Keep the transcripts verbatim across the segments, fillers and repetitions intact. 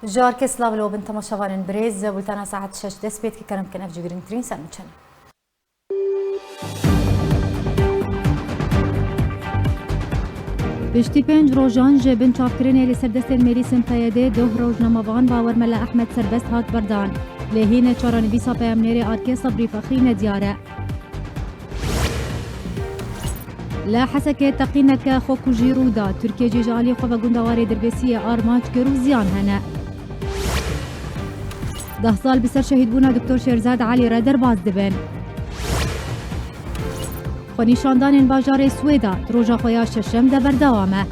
Ji arkê silav li we bin temaşevanên birêz, bultena saet şeş dest pê dike, kerem bikin ev jî girîngtirîn ser nûçe ne. Piştî pênc rojan ji bin çavkirinê li ser destên mêlîsên P Y D'ê doh rojnamevan Bawer Mele Ehmed serbest hat berdan. Lê hîne çarenivîsa peyamnêrê Arkê Sebrî Fexrî nediyar e. Li Hesekê teqîneke xwekujî rû da. Tirkiye jî ji aliyê xwe ve gundewarê Dirbêsiyê armanc kir û ziyan hene. Deh sal bi ser şehîdbûna Doktor Şêrzad Elî re derbas dibin. Xwenîşandanên bajarê Swêda di roja xwe ya şeşem de berdewam e.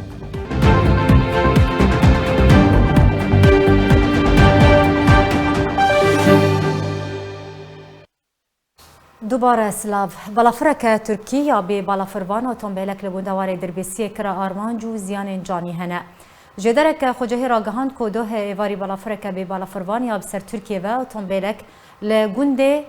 Dubare silav. Balafireke Tirkî ya bê balafirvan otombêlek li gundewarê Dirbêsiyê kira armanc û ziyanên canî hene. Jêdereke xwecihî ragihand ku dohê êvarî balafireke bê balafirvan ya bi ser Tirkiyê ve otombêlek li gundê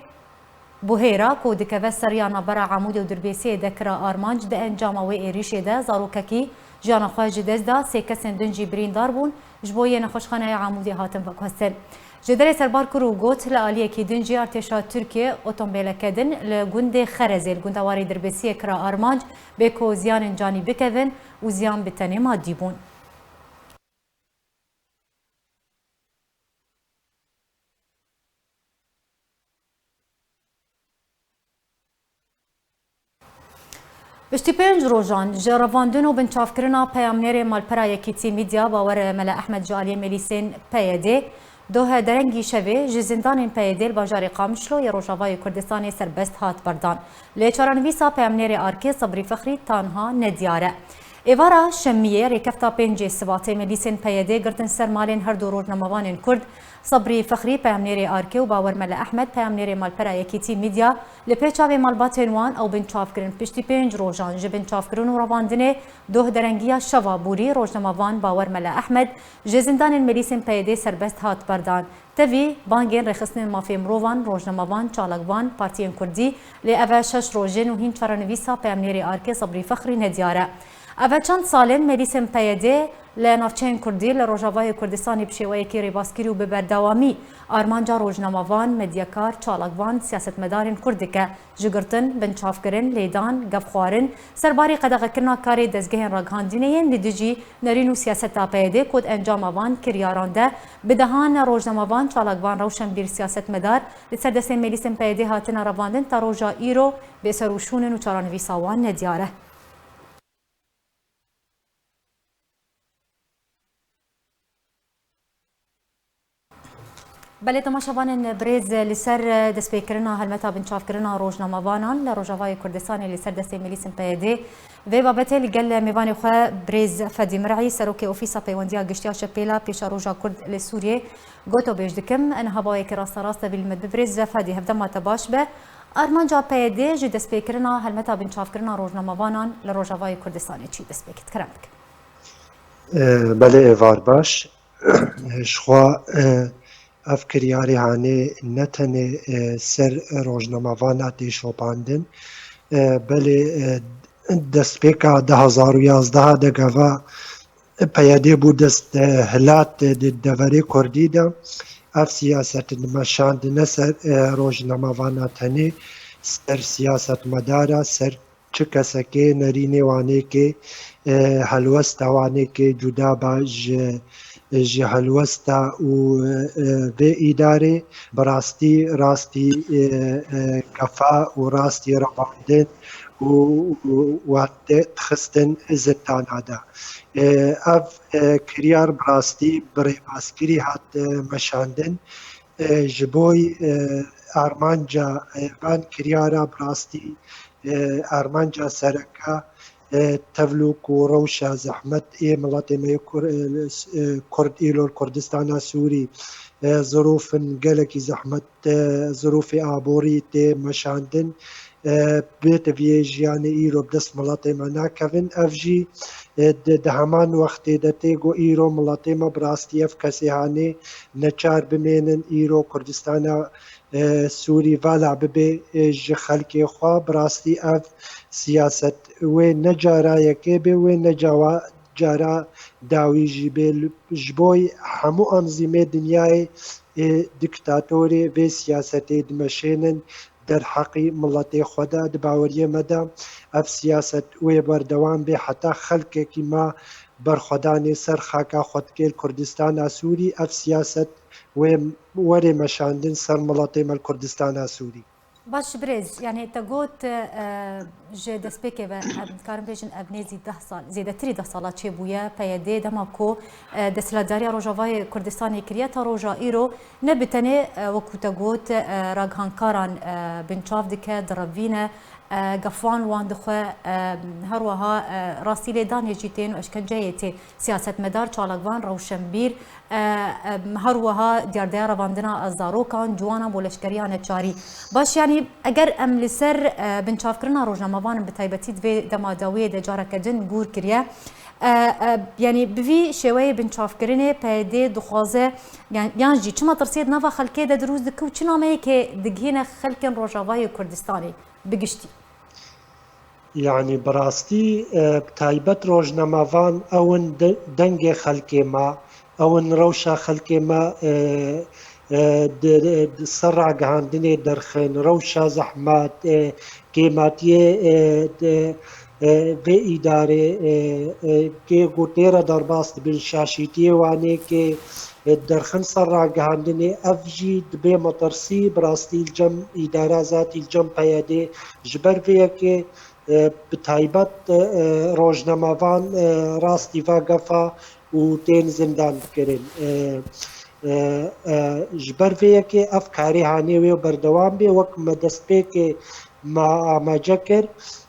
Buhêra ku dikeve ser ya navbera Amûdê û Dirbêsiyê de kira armanc, di encama wê êrîşê de zarokekî jiyana xwe ji dest da, sê kesên din jî birîndar bûn, ji bo yê nexweşxaneya Amûdê hatin veguhestin. Jêderê serbar kir û got, li aliyekî din jî artêşa Tirkiyê otombêleke din li gundê Xerezê li gundewarê Dirbêsiyê kira armanc, bê ku ziyanên canî bikevin û ziyan bi tenê madî bûn. Piştî pênc rojan ji revandin û binçavkirina peyamnêrê malpera Yekîtî Midya Bawer Mele Ehmed ji aliyê mêlîsên P Y D'ê, doh derengî şevê ji zindanên P Y D'ê li bajarê Qamişlo yê Rojavayê Kurdistanê serbest hat berdan. Lê çarenivîsa peyamnêrê Arkê Sebrî Fexrî tanha nediyar e. Êvara şemiyê rêkefta pêncê Sibatê mêlîsên P Y D'ê girtin ser malên her du rojnamevanên Kurd, Sebrî Fexrî, peyamnêrê Arkê û Bawer Mele Ehmed, peyamnêrê malpera Yekîtî Midya, li pêça vê malbatên wan ew binçav kirin. Piştî pênc rojan ji binçavkirin û revandinê, doh derengiya şeva borî rojnamevan Bawer Mele Ehmed ji zindanên mêlîsên P Y D'ê serbest hat berdan. Tevî bangên rêxistinên mafê mirovan, rojnamevan, çalakvan, partiyên kurdî, lê ev e şeş roj in û hîn çarenivîsa peyamnêrê Arkê Sebrî Fexrî nediyar e. Ev e çend sal in mêlîsên P Y D'ê li navçeyên kurdî li Rojavayê Kurdistanê bi şêweyekî rêbaskirî û bi berdewamî armanca rojnamevan, medyakar, çalakvan, siyasetmedarên kurd dike. Ji girtin, binçavkirin, lêdan, gefxwarin, serbarî qedexekirina karê dezgehên ragihandinê yên li dijî nerîn û siyaseta P Y D'ê ku di encama van kiryaran de bi dehan rojnamevan, çalakvan, rewşenbîr, siyasetmedar li ser destên mêlîsên P Y D'ê hatine revandin ta roja îro bêserûşûn in û çarenivîsa wan nediyar e. Belê, temaşevanên birêz, li ser destpêkirina helmeta binçavkirina rojnamevanan li Rojavayê Kurdistanê li ser destê milîsên P Y D, vê babetê li gel mêvanê xwe birêz Fedî Mir'î, Serokê Ofîsa Peywendiya Giştî ya Şepêla Pêşeroja Kurd li Sûriyê, gotobêj dikim. Niha bawekî rasterast e, vî li me bi birêz Fedî, hevdema te baş be. Armanca P Y D ji destpêkirina helmeta binçavkirina rojnamevanan li Rojavayê Kurdistanê çi? Destpêkê dikirim bikim. E, belê, êvar baş. Ji xwe, e, ev kiryarê hanê ne tenê, e, ser rojnamevana tê şopandin, e, belê, e, destpêka du hazar û yazdeh de gava P Y D bû dest, e, hilat, e, di deverê kurdî de. Ev siyaset meşandine ser, e, rojnamevana tenê, ser siyasetmedara, ser çi kesekê nerînê wanêkê, e, helwesta wanêkê cuda ba ji, ji helwesta û, e, vê îdarê bi rastî, rastî, e, e, gefa û rastî revandin û, û, û dixistin zindana de. E, ev, e, kiryar bi rastî bi rêbaskirî hat, e, meşandin. E, ji bo, e, armanca, e, van kiryara bi rastî, e, armanca sereke, e, tevlûk û rewşa zehmet ê miletê me yê Kur-, e, e, Kurd, îlo li Kurdistana Sûrî, e, zirûfin gelekî zehmet, e, zirûfê aborî tê meşandin. E, bê teviyê jiyanê îro bi dest miletê me nakevin. Ev jî, e, di, di heman wextê de tê ku îro miletê me bi rastî ev kesê hanê neçar bimênin îro Kurdistana, e, Sûrî vala bibe, e, ji xelkê xwe. Bi rastî ev siyaset wê ne cara yekê be, wê ne cawa cara dawî jî bê. Li, ji bo hemû anzîmê dinyayê, ê, diktatorê vê siyasetê dimeşênin derheqî miletê xwe de. Di baweriyê me de ev siyaset wê berdewam bê heta xelkekî me berxwedanê ser xaka xwe dike li Kurdistana Sûrî. Ev siyaset wê were meşandin ser miletê me li Kurdistana Sûrî. Baş birêz, yani te got, e, ji destpêkê ve, em dikarin bêjin ev nêzî deh sal, zêdetirî deh sala çêbûye, P Y D dema ku, e, desthilatdariya Rojavayê Kurdistanê kiriye ta roja îro, ne bi tenê, e, wekû te got, e, ragihandkaran, e, binçav dike, direvîne, e, gefan wan dixwe, e, her wiha, e, rastî lêdanê jî tên û eşkenceyê tê. Siyasetmedar, çalakvan, rewşenbîr, e, e, her wiha diyardeya revandina zarokan, ciwanan bo leşkeriya neçarî. Baş, yanî eger em li ser, e, binçavkirina rojnamevanan bi taybetî di vê dema dawiyê de careke din gûr kiriye, e, e, yanî bi vî şêweyê binçavkirinê P Y D dixwaze, yan, yan jî çi metirsiyê di nava xelkê de dirûst dike û çi nameyekê digihîne xelkên Rojavayê Kurdistanê bi giştî? Yanî bi rastî, e, bi taybet rojnamevan ew in de-, dengê xelkê me, ew in rewşa xelkê me, e, e, di, di ser ragihandinê derxin, rewşa zehmet, e, kêmatiyê, e, di, e, vê îdarê, e, e, kê ku tê re derbas dibin, şaşîtiyê wan ê kê, e, derxin ser ragihandinê, ev jî dibe metirsî, bi rastî li cem îdara zatî, li cem P Y D, ji ber vê yekê, e, bi taybet, e, rojnamevan, e, rastî va gefa û tên zindan kirin. E, e, e, ji ber vê yekê ev karê hanê wê berdewam bê, wek me destpêkê me amace kir,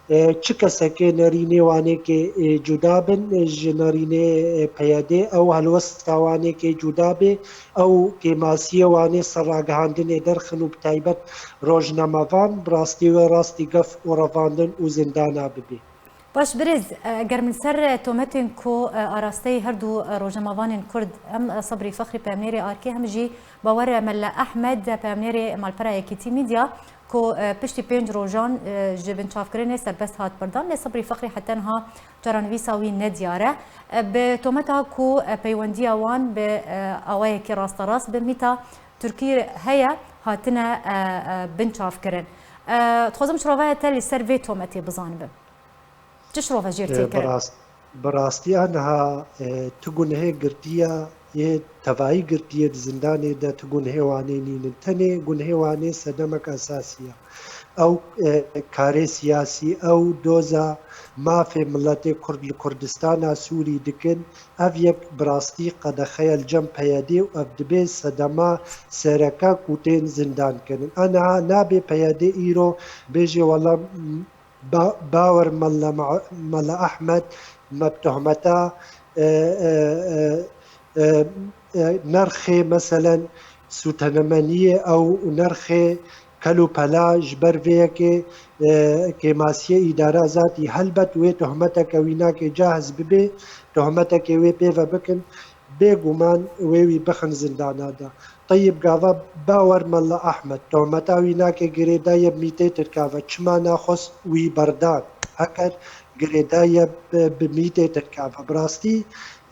e, çi kesekê nerînê wanê kê, e, cuda bin, e, ji nerînê, e, P Y D, ew helwesta wanê kê cuda bê, ew kêmasiyê wanê ser ragihandinê derxin û bi taybet rojnamevan, bi rastî wê rastî gef û revandin û zindana bibê. Baş birêz, e, ger min ser, e, tometên ku, e, arasteyî her du, e, rojnamevanên Kurd, hem, e, Sebrî Fexrî peyamnêrê Arkê, hem jî Bawer Melle Ehmed, e, peyamnêrê malpera Yekîtî Media, ku, e, piştî pênc rojan, e, ji binçavkirinê serbest hat birdan, lê Sebrî Fexrî heta niha çarenivîsa wî nediyar e. E, bi tometa ku, e, peywendiya wan bi, e, awayekî rasterast bi mîta Tirkî heye, hatine, e, e, binçavkirin. E, dixwazim şirovaya te li ser vê tometê bizanibim. Çi şirove jê tê kirin? Bi rast-, bi rastî a niha, e, tu gunehê girtiye, yê tevayî girtiye di zindanê de tu gunehê wanê nînin. Tenê gunehê wanê sedemek esasî ye. Ew, e, karê siyasî, ew doza mafê miletê Kurd li Kurdistana Sûrî dikin. Ev yek bi rastî qedexe ye li cem P Y D û ev dibe sedema sereke ku tên zindan kirin. A niha nabe P Y D îro bêje wela, m-, Ba-, Bawer Mele Ma-, Mele Ehmed me bi tohmeta, e, e, e, e, e, nerxê, meselen, sûtenemeniyê ew û nerxê kel û pela ji ber vê yekê, e, kêmasiyê îdara zatî, helbet wê tohmeteke wî nake cahiz bibe, tohmeteke wê pê ve bikin, bêguman wê wî bixin zindana de. Teyib gava Bawer Mele Ehmed, tohmeta wî nake girêdayî bi mîtê Tirka ve. Çima naxwest wî berdan? Heker girêdayî bi, bi mîtê Tirka ve. Bi rastî,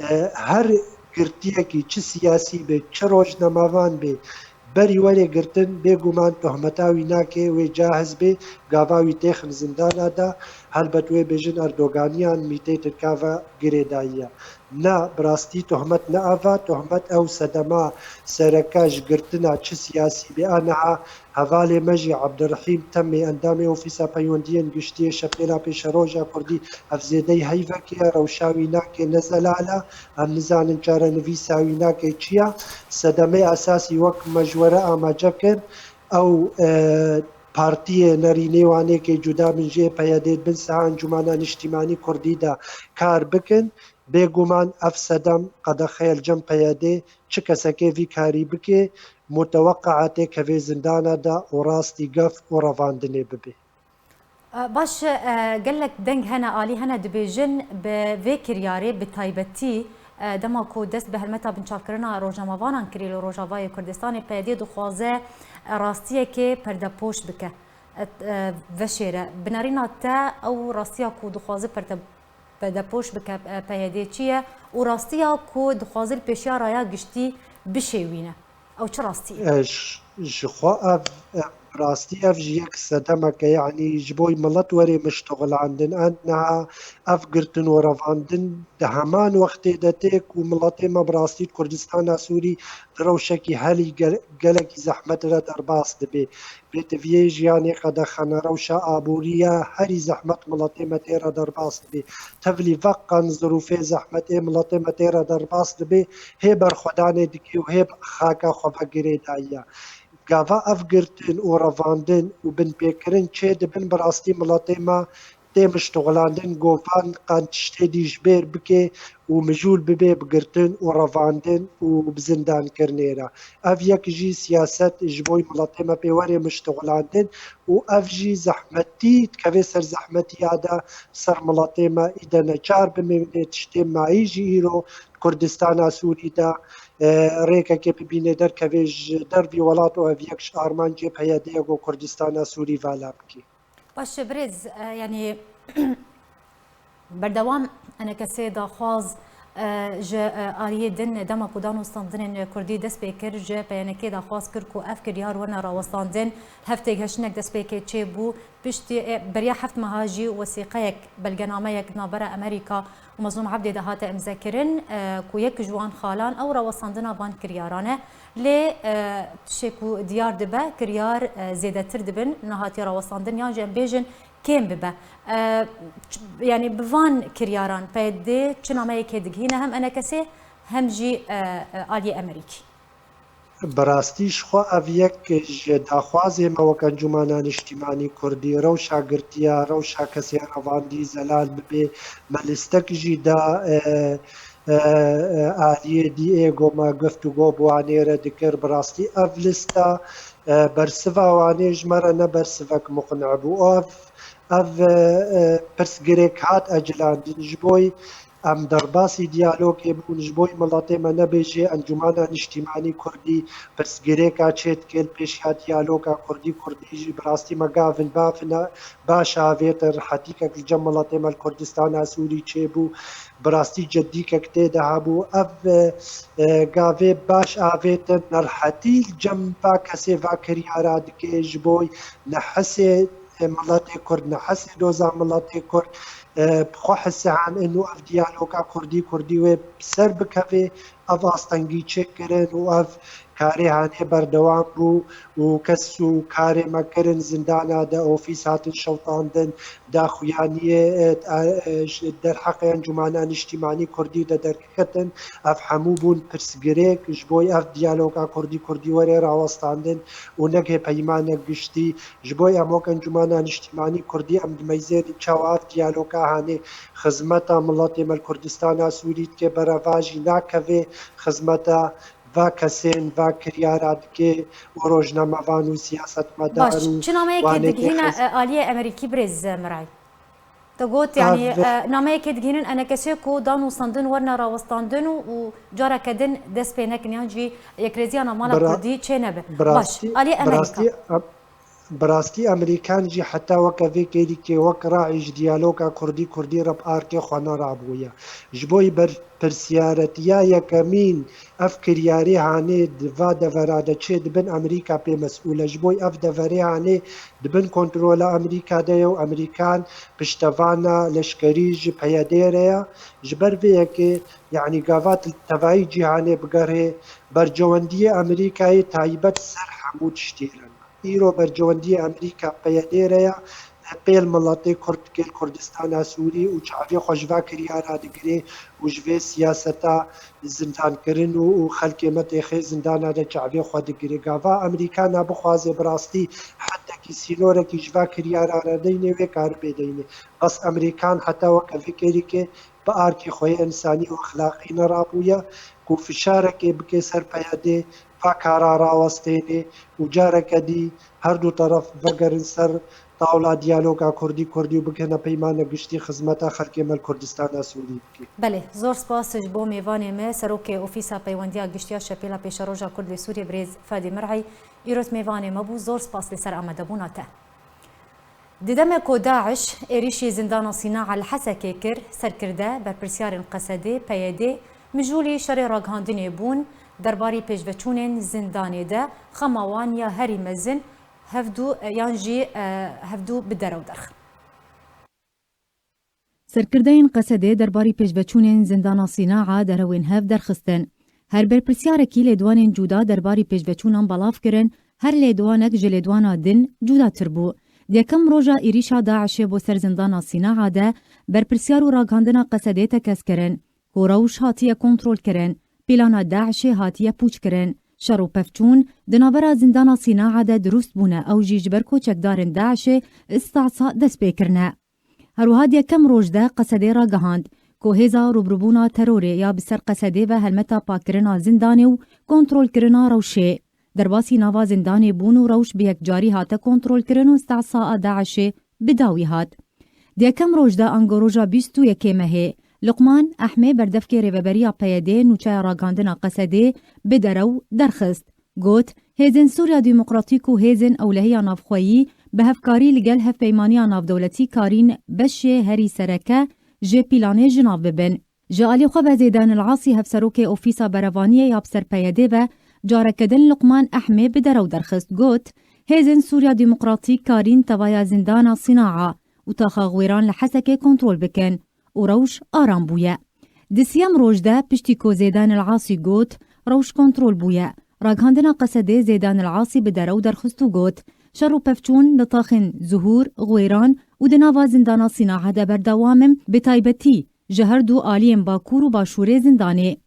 e, her girtiyekî çi siyasî be, çi rojnamevan be, berî were girtin, bêguman tohmeta wî nake wê cahiz be, gava wî têxin zindana de. Helbet wê bêjin Erdoganiyan mîtê Tirka ve girêdayî ye. Na, bi rastî tohmet ne ev e, tohmet ew sedema sereke ji girtina çi siyasî bê. A niha hevalê me jî Ebdurehîm Temê, endamê Ofîsa Peywendiyên Giştî yê Şepêla Pêşeroja Kurdî, ev zêdeyî heyvekê ye, rewşa wî nake ne zelal e, em nizanin çarenivîsa wî nake çi ye. Sedemê esasî wek me ji we re amace kir, ew, e, partiyê nerînê wanê kê cuda bin jê P Y D di bin saha Encûmena Niştîmanî Kurdî de kar bikin. Bêguman ev sedem qedexe ye li cem P Y D, çi kesekê vî karî bike, muteweqia têkeve zindana de û rastî gef û revandinê bibe. E, baş, e, gelek deng hene, alî hene dibêjin, bi vê kiryarê bi taybetî, e, dema ku dest bi helmeta binçavkirina rojnamevanan kirî li Rojavayê Kurdistanê, P Y D dixwaze, e, rastiyekê perdepoş bike. E, e, veşêre. Bi nerîna te ew rastiya ku dixwaze perde-, Pedepoş bike, e, P Y D çi ye û rastiya ku dixwaze li pêşiya raya giştî bişêwîne. Ew çi rastî ye? E, ji, ji xwe ev, e, rastî ev ji yek sedemek e, yanî ji bo milet were miştoxilandin. An niha ev girtin û revandin di heman wextê de tê ku miletê me bi rastî di Kurdistana Sûrî di rewşekî herî gel-, gelekî zehmet re derbas dibe. Vê tiviyê jiyanê qedexene, rewşa aborî ya herî zehmet miletê me tê re derbas dibe. Tevlî veqan zirûfê zehmetê miletê me tê re derbas dibe, hê berxwedanê dike û hê xaka xwe vegirêdayiya. Gava ev girtin û revandin û binpêkirin çê dibin, bi rastî miletê me tê miştoxilandin, govan qan tiştê dî ji bêr bike û mijûl bibe bi girtin û revandin û bi zindankirinê re. Ev yek jî siyaset ji bo miletê me pê were miştoxilandin û ev jî zehmetî dikeve ser zehmetiya de ser miletê me îde neçar bimîne tiştê mayî jî îro Kurdistana Sûrî de, e, rêkekê bibîne derkeve ji dervî welat û ev yek ji armancê P Y D'ye ku Kurdistana Sûrî vala bike. Baş e, birêz, e, yanî berdewam enekesê daxwaz, e, ji, e, aliyê din dema ku danûstandinên kurdî dest pê kir, ji P Y N'ê daxwaz kir ku ev kiryar werne rawestandin, hev têgihiştinek destpêkê çêbû, piştî, e, beriya heft meha jî wesîqeyek, belgenameyek navbera Amerîka û Mezlûm Ebdê de hate îmzekirin, e, ku yek ji wan xalan ew rawestandina van kiryaran e. Lê, e, tiştê ku diyar dibe, kiryar, e, zêdetir dibin, nehatiye rawestandin yan jî em bêjin kêm bibe. E, ç-, yanî bi van kiryaran P Y D çi nameyekê digihîne hem enekesê hem jî, e, e, aliyê Amerîkî. Bi rastî ji xwe ev yek ji daxwazê me wek Encûmena Niştîmanî Kurdî, rewşa girtiya, rewşa kesê revandî zelal bibe, me listek jî da, e, e, e, aliyê D A ku me guftûgo bi wanê re dikir. Bi rastî ev lista, e, bersiva wanê ji me re ne bersivek muqne bû. Ev, ev, e, e, pirsgirêk hat ecilandin ji bo Em derbasî diyalogê bûn, ji bo miletê me nebêjê Encûmena Niştîmanî Kurdî pirsgirêka çê dike li pêşiya diyaloga Kurdî, Kurdî jî bi rastî me gavin bavin e, baş avêtin, rehetîkek li cem miletê me li Kurdistana Sûrî çêbû, bi rastî ceddîkek tê de hebû. Ev, e, e, gavê baş avêtin, nerehetî li cem va kesê va kiryara dike, ji bo nehesê miletê Kurd, nehesê doza miletê Kurd, e, bi xwe hisihan in û ev diyaloga Kurdî, Kurdî wê bi ser bikeve, ev astengî çêkirin û ev karê hanê berdewam bû û kes û karê me kirin zindana de ofîs hatin şewitandin, daxuyaniyê, e, e, ji derheqê Encûmena Niştîmanî Kurdî de derketin. Ev hemû bûn pirsgirêk ji bo ev diyaloga Kurdî, Kurdî were rawestandin û neke peymanek giştî. Ji bo em wek Encûmena Niştîmanî Kurdî em dimeyzêrin çawa ev diyaloga hanê xizmeta miletê me li Kurdistana Sûrî dike, berevajî nakeve xizmeta va kesên, va kiryara dike û rojnamevan û siyasetmedar Baş, û çi nameyekê wanê tê digihîne, xiz- e, aliyê Amerîkî birêz Miray? Te got, yanî, Ev e, nameyekê digihînin enekesê ku danûstandin werine rawestandin û, û careke din dest pê nekin yan jî yekrêziya navmala Bira- Kurdî çê nebe. Baş, birastî, aliyê Amerîka. Birastî, em- Bi rastî Amerîkan jî heta weke vê kêlîkê wek raî ji diyaloga Kurdî Kurdî re bi arkê xwe nerabûye. Ji bo berpirsiyaretiya yekemîn ev kiryarê hanê di va devera de çê dibin Amerîka pê mesûl e. Ji bo ev deverê hanê di bin kontrola Amerîka de ye û Amerîkan piştevana leşkerî ji P Y D re ye. Ji ber vê yekê, yanî gava tevayî cîhanê bigerhê, bercewendiyê Amerîkayê taybet ser hemû tiştê re ne. Îro bercewendiyê Amerîka P Y D re ye, pêl miletê Kurd dike li Kurdistana Sûrî û çavê xwe ji va kiryara digire û ji vê siyaseta zindankirin û, û xelkê me têxê zindana de çavê xwe digire. Gava Amerîka nabixwaze bi rastî hetekî sînorekî ji va kiryara re deyne, wê karibê deyne. Bes Amerîkan heta weke vê kêlîkê bi arkê xwe yê însanî û exlaqî nerabûye ku fişarekê bike ser P Y D, va kara rawestêne û careke dî her du teref vegerin ser tawla diyaloga Kurdî Kurdî û bigihine peymanek giştî xizmeta xelkê me li Kurdistana Sûrî bike. Belê, zor spas ji bo mêvanê me, Serokê Ofîsa Peywendiya Giştî ya Şepêla Pêşeroja Kurd li Sûriyê birêz Fadî Mir'î, îro mêvanê me bû, zor spas li ser amadebûna te. Di demê ku DAIŞ êrîşî zindana Sînaa li Hesekê kir, serkirde, berpirsyarên Qesedê, P Y D, mijûlî şerê ragihandinê bûn, derbarî pêşveçûnên zindanê de xema wan ya herî mezin hevdû, e, yan jî, e, hevdû bi derew derxin. Serkirdeyên Qesedê derbarî pêşveçûnên zindana Sînaa derewên hev derxistin. Her berpirsiyarekî lêdwanên cuda derbarî pêşveçûnan belav kirin, her lêdwanek ji lêdwana din cudatir bû. Di yekem roja êrîşa DAIŞê bo ser zindana Sînaa de, berpirsiyar û ragihandina Qesedê tekez kirin ku rewş hatiye kontrolkirin, pîlana DAIŞê hatiye pûçkirin. Şer û pevçûn di navbera zindana Sînaa de dirust bûne, ew jî ji ber ku çekdarên DAIŞê îstihsa dest pê kirine. Her wiha di yekem roj de Qesedê ragihand ku hêza rûbirûbûna terorê ya bi ser Qesedê ve helmeta pakkirina zindanê û kontrolkirina rewşê. Derbasî nava zindanê bûn û rewş bi yekcarî hate kontrolkirin û îstihsaa DAIŞê bi dawî hat. Di yekem roj de ango roja bîst û yekê mehê, Luqman Ehmê berdevkê rêveberiya P Y D nûçeya ragihandina Qesedê bi derew derxist. Got, Hêzên Sûriya Demokratîk û hêzên ewlehiya navxweyî bi hevkarî li gel Hevpeymaniya Navdewletî karîn beşê herî sereke ji pîlanê ji nav bibin. Ji alî xwe ve Zêdan El Asî hevserokê Ofîsa Berevaniyê ya bi ser P Y D ve careke din Luqman Ehmê bi derew derxist, got, Hêzên Sûriya Demokratîk karîn tevaya zindana Sînaa û taxa Xwêran li Hesekê kontrol bikin û rewş aram bûye. Di siyem roj de piştî ku Zêdan El Asî got, rewş kontrol bûye, ragihandina Qesedê Zêdan El Asî bi derew derxist û got, şer û pevçûn li taxên Zuhûr, Xwêran û di nava zindana Sînaa de berdewam in, bi taybetî ji her du aliyên Bakur û Başûrê zindanê.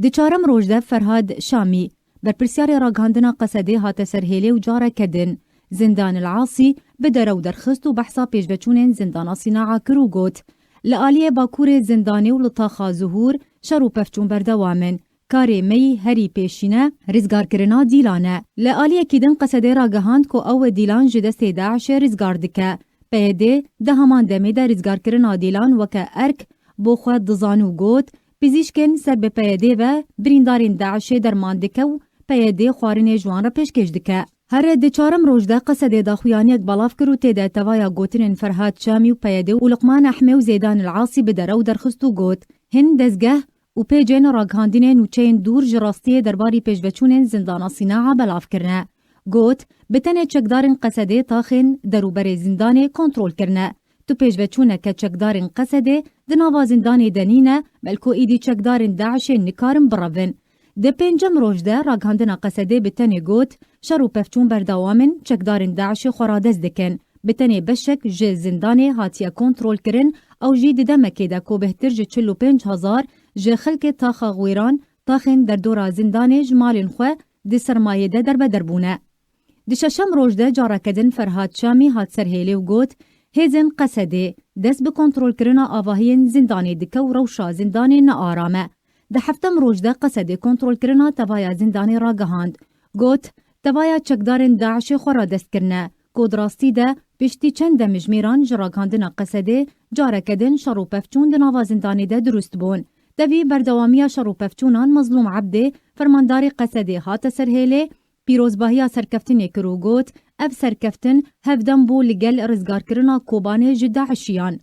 Di çarem roj de Ferhad Şamî, berpirsyarê ragihandina Qesedê hate ser hêlê û careke din Zindan El Asî bi derew derxist û behsa pêşveçûnên zindana Sînaa kir û got, Li aliyê Bakurê zindanê û li taxa Zuhûr şer û pevçûn berdewam in. Karê me yî herî pêşîne rîzgarkirina Dîlan e. Li aliyekî din Qesedê ragihand ku ew ê Dîlan ji destê DAIŞê rîzgar dike. P Y D di heman demê de rîzgarkirina Dîlan weke erk bo xwe dizan û got, Pizîşkên ser bi P Y D ve birîndarên DAIŞê derman dike û P Y D xwarinê ji wan re pêşkêş dike. Here di çarem roj de Qesedê daxuyaniyek belav kir û tê de tevaya gotinên Ferhad Şamî û P Y D û Luqman Ehmê û Zêdan El Asî bi derew derxist û got, Hin dezgeh û pêcên ragihandinê nûçeyên dûr ji rastiyê derbarî pêşveçûnên zindana Sînaa belav kirine. Got, Bi tenê çekdarên Qesedê taxên derûberê zindanê kontrol kirine. Tu pêşveçûneke çekdarên Qesedê di nava zindanê de nîne, belko îdî çekdarên DAIŞê nikarin birevin. Di pêncem roj de ragihandina Qesedê bi tenê got, şer û pevçûn berdewam in, çekdarên DAIŞê xwe radest dikin. Bi tenê beşek ji zindanê hatiye kontrolkirin, ew jî di demekê de ku bêhtir ji çil û pênc hezar ji xelkê taxa Xwêran, taxên derdora zindanê ji malên xwe di sermayê de derbeder bûne. Di şeşem roj de careke din Ferhad Şamî hat ser hêlê û got, Hêzên Qesedê dest bi kontrolkirina avahiyên zindanê dike û rewşa zindanê ne aram e. Di heftem roj de Qesedê kontrolkirina tevaya zindanê ragihand. Got, Tevaya çekdarên DAIŞê xwe radest kirine, ku di rastî de piştî çend demjimêran ji ragihandina Qesedê careke din şer û pevçûn di nava zindanê de dirust bûn. Tevî berdewamiya şer û pevçûnan Mezlûm Ebdê, fermandarê Qesedê hate ser hêlê, pîrozbahiya serkeftinê kir û got, Ev serkeftin hevdem bû li gel rizgarkirina Kobanê ji DAIŞiyan.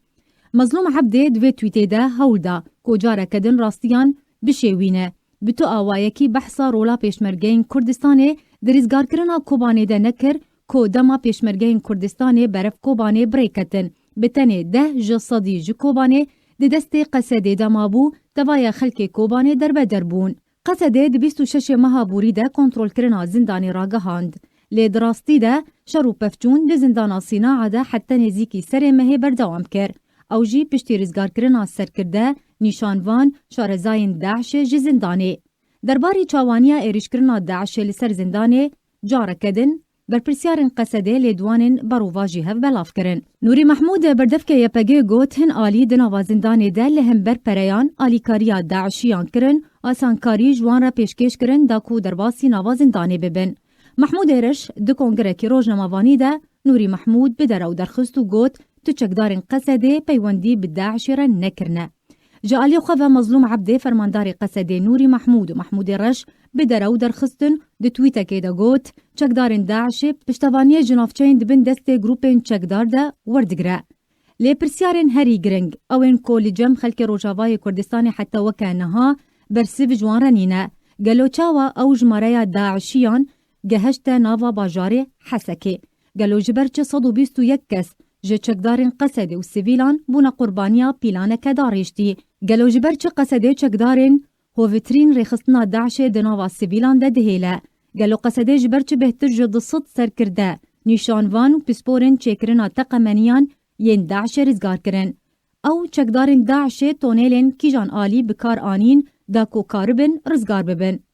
Mezlûm Ebdê di vê twîtê de hewl da ku careke din rastiyan bişêwîne. Bi tu awayekî behsa rola Pêşmergeyên Kurdistanê di rizgarkirina Kobanê de nekir ku dema Pêşmergeyên Kurdistanê berev Kobanê bi rê ketin, bi tenê deh ji sedî ji Kobanê di destê Qesedê de mabû, tevaya xelkê Kobanê derbeder bûn. Qesedê di bîst û şeşê meha borî de kontrolkirina zindanê ragihand. Lê di rastî de şer û pevçûn di zindana Sînaa de heta nêzîkî serê mehê berdewam kir. Ew jî piştî rizgarkirina serkirde, nîşanvan, şarezayên DAIŞê ji zindanê. Derbarî çawaniya êrîşkirina DAIŞê li ser zindanê, careke din, berpirsiyarên Qesedê lêdwanên berovajî hev belav kirin. Nûrî Mehmûd, berdevkê YPGê got, hin alî di nava zindanê de li hember pereyan alîkariya DAIŞiyan kirin, asankarî ji wan re pêşkêş kirin da ku derbasî nava zindanê bibin. Mehmûd Êriş di kongirekî rojnamevanî de Nûrî Mehmûd bi derew derxist û got, Tu çekdarên Qesedê peywendî bi DAIŞê re nekirine. Ji aliyê xwe ve Mezlûm Ebdê, fermandarê Qesedê, Nûrî Mehmûd û Mehmûdê Reş bi derew derxistin, di twîtekê de got, çekdarên DAIŞê piştevaniyê ji navçeyên di bin destê grûpên çekdar de werdigire. Lê pirsyarên herî giring, ew ên ku li cem xelkê Rojavayê Kurdistanê heta weke niha bersiv ji wan re nîne. Gelo çawa ew jimareya DAIŞiyan gehişte nava bajarê Hesekê? Gelo ji ber çi sed û bîst û yek kes ji çekdarên Qesedê û sivîlan bûne qurbaniya pîlaneke darêştî? Gelo ji ber çi Qesedê çekdarên hovitrîn rêxistina DAIŞê di nava sivîlan de dihêle? Gelo Qesedê ji ber çi bêhtir ji du sed serkirde, nîşanvan û pisporên çêkirina teqemeniyan yên DAIŞê rizgar kirin? Ew çekdarên DAIŞê tonêlên kîjan alî bi kar anîn da ku karibin rizgar bibin?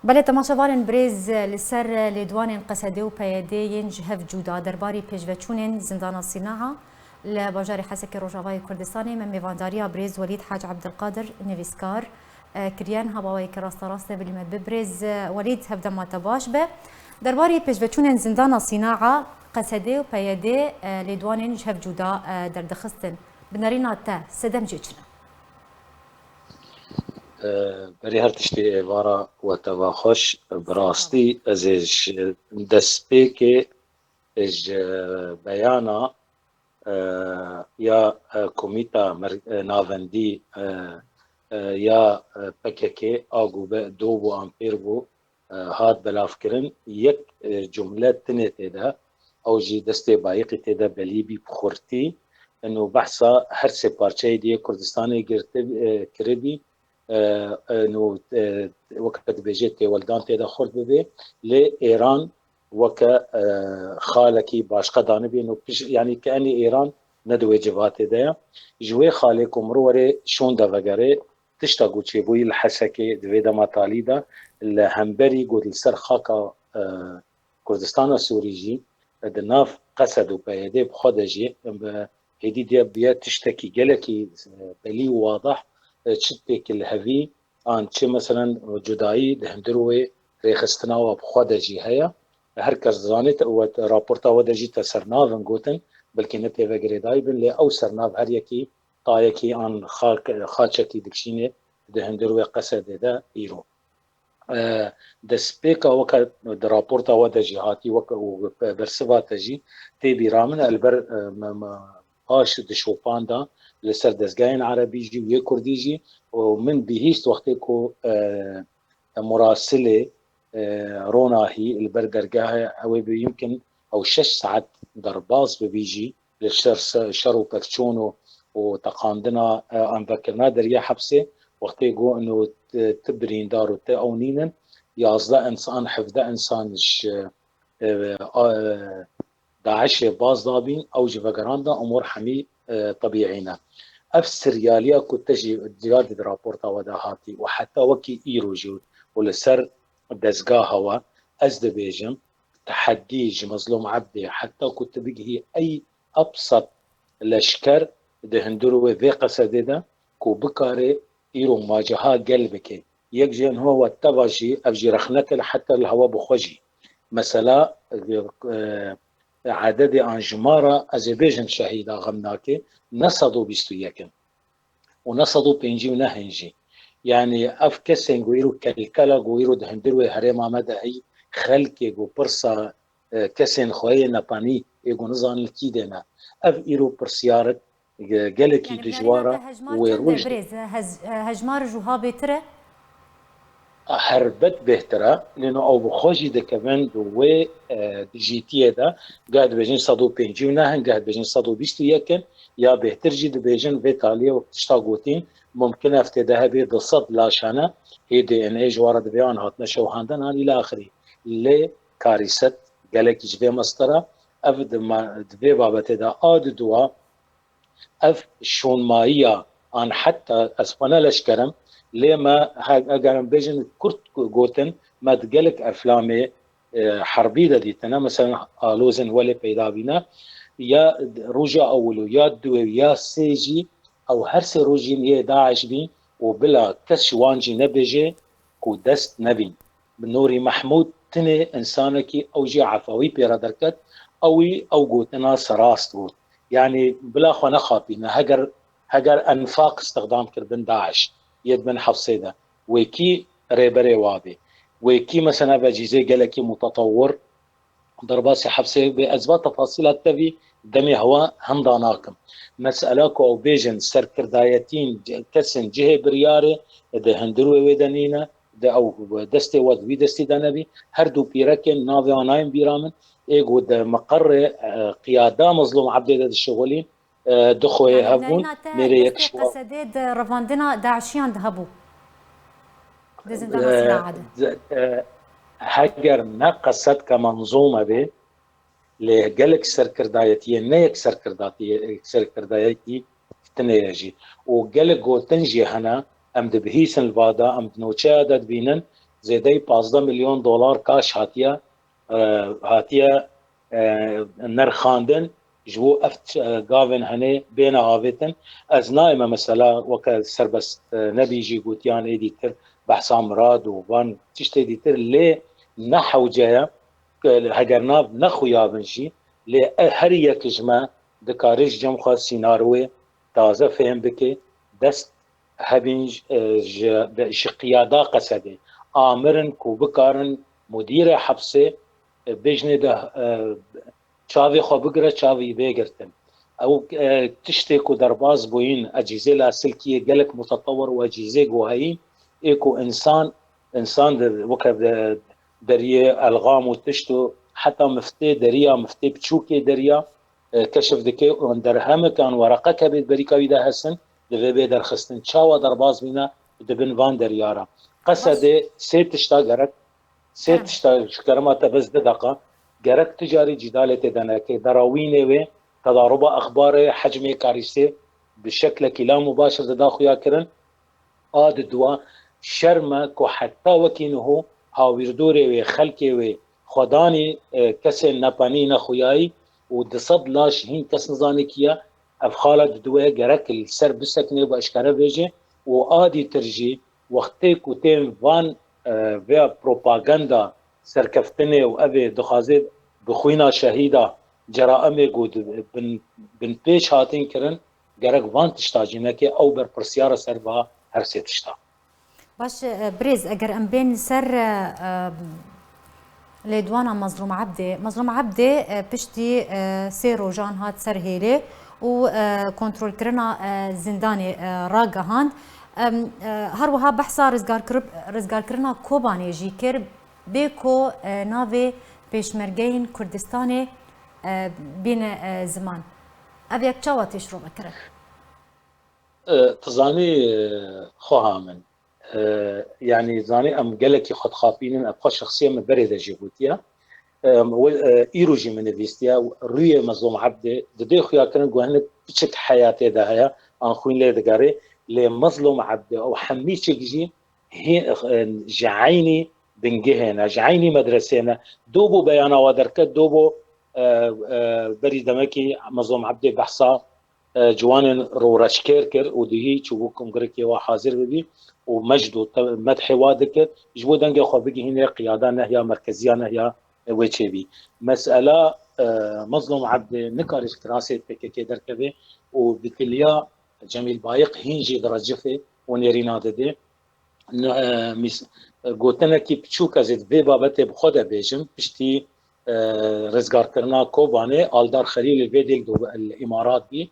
Belê, temaşevanên birêz, li ser lêdwanên Qesedê û P Y D yên ji hev cuda derbarî pêşveçûnên zindana Sînaa li bajarê Hesekê Rojavayê Kurdistanê me mêvandariya birêz Welîd Hac Ebdilqadir, nivîskar, e, kiriye. Niha bi awayekî rasterast e, bilî me bi birêz, e, Welîd, hevdema te baş be. Derbarî pêşveçûnên zindana Sînaa, Qesedê û P Y D, e, lêdwanên ji hev cuda, e, derdixistin. Bi nerîna te sedem jê çi ne? Berî her tiştî êvara we teva xweş. Bi rastî ez ê ji destpêkê ji beyana, e, ya, e, Komîta Mer-, e, Navendî, e, e, ya, e, P K K a ku be do bû an pêr bû, e, hat belavkirin, yek, e, cumle tinê tê de, ew jî destê bayiqî tê de belî bî bi xurtî. Ino behsa her sê parçeyê diyê Kurdistanê girti, e, kiribî. E, e, ino, e, weke dibêje têweldan tê de xurt bibê. Lê Êran weke, e, xalekî başqe danibî. Ino piş-, yanî ke enî Êran ne di wê civatê de ye. Ji wê xalê ku mirov were şûn de vegerê, tişta ku çêbûyî li Hesekê di vê dema talî de li hemberî ku li ser xaka, e, Kurdistana Sûrî jî, e, di nav Qesed û P Y D bi xwe de jî, e, hêdî diye biye tiştekî gelekî, e, belî û wadih, e, çi têkil hevî an çi meselen cudayî di hundir wê rêxistina we bi xwe de jî heye. Her kes dizanê te, we te, raporta we de jî te sernav in gotin, belkî ne têve girêdayî bin, lê ew sernav her yekî tayekî an xak-, xaçekî dikişînê di hundir wê Qesedê de îro. E, destpêka weke di raporta we de jî hatî weke û bersiva te jî tê bîra min, elber, e, me, me paş di şopan de li ser dezgehên erebî jî û yê kurdî jî û min bihîst wextê ku, e, murasilê, e, Ronahî li ber dergehê ew ê bi yimkin ew şeş saet derbas bibî jî, li ser se-, şer û pevçûn û, û teqandina, e, an vekirina deriyê hepsê, wextê got ino ti, ti birîndar û ti ew nînin, yazdeh însan, hevdeh însan ji, e, a, e, DAIŞê baz dabîn, ew ji vegerandin, umûr hemî, e, tebîî ne. Ev siryaliya ku te jî diyar dî di raporta we de hatî û heta wekî îro jî û li ser dezgeha we, ez dibêjim, tehedî ji Mezlûm Ebdê, heta ku tu bigihî ey ebsat leşker di hundir wê vê Qesedê de ku bikare îro maceha gel bike. Yek jê niha we teva jî, ev jî rexneke li heta li hewa bi xwe jî. Mesela, e, e, ededê an jimara, ez ê bêjim şehîda xem nake, ne sed û bîst û yek in. Û ne sed û pêncî û neh in jî. Yanî ev kesên ku îro kelkela ku îro di hundir wê herêma me de heyî, xelkê ku pirsa, e, kesên xwe yê nepanî ê ku nizanin li kî dê ne. Ev îro pirsyarek, e, gelekî dijwar e û wê roj de. Birêz, hez-, e, hejmar ji wiha bêtir e? Helbet bêhtir e. Lê no ew bi xwe jî dikevin di wê, e, dijîtiyê de. Geh dibêjin sed û pêncî û neh in, geh dibêjin sed û bîst û yek in, ya bêhtir jî dibêjin vê taliyê wek tişta gotîn, mumkin e ev tê de hebê du sed laş hene, hê D N A ji wan re divê an hatine şewhandin an îlaxirî. Lê karîset gelekî ji vê mestir e. Ev di ma-, di vê babetê de a diduwa ev şûnmayiya an heta ez xwe ne leşker im, lê me he-, eger em bêjin kurt gotin, me di gelek eflamê, e, herbî de dîtine, meselen alozên welê peyda bîne, ya roja ewil û ya duwê û ya sê jî ew her sê rojîn yê DAIŞ bîn û bila kes ji wan jî nebêje ku dest nebîn. Bi Nûrî Mehmûd tinê însanekî ew jî efawî pê re derket, ewî ew gotina serast got. Yanî bila xwe nexapîne. Heger, heger enfaq îstixdam kiribin DAIŞ, yê di bin hefsê de. Wê kî rêberê wa bê? Wê kî mesela ve cîzê gelekî mutetewir derbasî hefsê bê? Ez va tefasîla tevî demê hewa hemda nakim. Mesela ku ew bêjin serkirdayetîn, kesên cihê biryarê di hundir wê wê de nîne, di ew destê we di wî destî de nebî. Her du pîrekên navê wan nayên bîra min. Ê ku di meqerê, e, qiyada Mezlûm Ebdê de dişixulîn, e, du xweyê hev bûn. Nêrê yek ji wan, Qesedê di revandina DAIŞiyan de hebû. Di zindana, e, Sina Ade. Di, e, heger ne qesedke menzûme bê, lê gelek serkirdayetiyê, ne yek serkirdatiyê, serkirdayetî tine ye jî. Û gelek gotin jî hene, em dibihîsin li va de, em di nûçeya de dibînin, zêdeyî pazdeh milyon dolar kaş hatiye, e, hatiye, e, nirxandin, ji bo ev, e, gavên henê bêne avêtin. Ez nayê me mesela weke serbest, e, nebî jî gotiyan êdî tir, behsa mirad û van tiştê dîtir, lê ne hewce ye, heger nav nexuya bin jî, lê e, her yek ji me dikare ji cem xwe sînaryoyê taze fêm bike, dest hebîn ji, e, ji, ji qiyada Qesedê, amirin ku bikarin mudîrê hepsê, e, bêjinê de, e, çavê xwe bigire, çavê wî bê girtin. Ew, e, tiştê ku derbas bûyîn, ecîzê lasilkiyê gelek mutetewir û ecîzê guhayî, ê ku însan, însan di, weke de, deriyê elxam û tişt û heta miftê deriya, miftê biçûkê deriya, e, keşif dike û derhemek an wereqek hebê di berîka wî de hesin, divê bê derxistin. Çawa derbas bîne, dibin van deriyara. Qesedê sê tişta gerek, sê tişta ji kerema te bes du deqa, gerek tu carî cîdalê tê de neke, derawînê wê, tedaruba exbarê, hecmê karîsê bi şeklekî la mubaşir dida xuya kirin. A di dua şerm e ku heta wekî niho hawîrdorê wê, xelkê wê, xwedanî, e, kesên nepenî nexuyayî û di sed laş hîn kes nizane kî ye, ev xala di dua gerek li ser bisekine û bi eşkere bêje û a dîtir jî wextê ku tên van, e, vê propaganda serkeftinê û ev ê dixwaze bi xwîna şehîda ceraimê ku di bin, binpêş hatin kirin, gerek van tişta jî neke, ew berpirsiyar e ser va her sê tişta. Baş e, birêz, eger em bên ser, e, e, lêdwana Mezlûm Ebdê. Mezlûm Ebdê, e, piştî, e, sê rojan hat ser hêlê û, e, kontrolkirina, e, zindanê, e, ragihand. Em, e, her wiha behsa rizgarkirib-, rizgarkirina Kobanê jî kir, bê ku, e, navê pêşmergeyên Kurdistanê, e, bîne, e, ziman. Ev yek çawa tê şirove kirin? E, tu zanî, e, xweha min. E, yanî zanî em gelekî xwe dixapînin, ev xwe şexsiya min berê de jî gotiye. E, we, e, îro jî min nivîstiye, rûyê Mezlûm Ebdê, didê xuya kirin ku hinek piçek heya tê de heye, an xwîn lê digerê, lê Mezlûm Ebdê ew hemî çek jî hê-, e, ji eynî bingehê ne, ji eynî medresê ne. Do bû beyana wa derket, do bû, e, e, berî demekî Mezlûm Ebdê behsa e, ciwanên rûreçkêr kir û dihî çûbû kongirekê wa hazir bibî û mejd û te-, medhê wa dikir, ji bo dengê xwe bigihîne qiyada nehiya merkeziya nehiya wê çêbî. Mesela, e, Mezlûm Ebdê nikare ji kirasê P K K derkeve û bi kiliya Cemîl Bayiq hîn jî direcifê û nêrîna didê. N-, e, mîs-, e, gotinekî piçûk ez ê di vê babetê bi xwe de bêjim, piştî, e, rizgarkirina Kobanê, Aldar Xelîlê vê dê li do-, li Îmarat bî,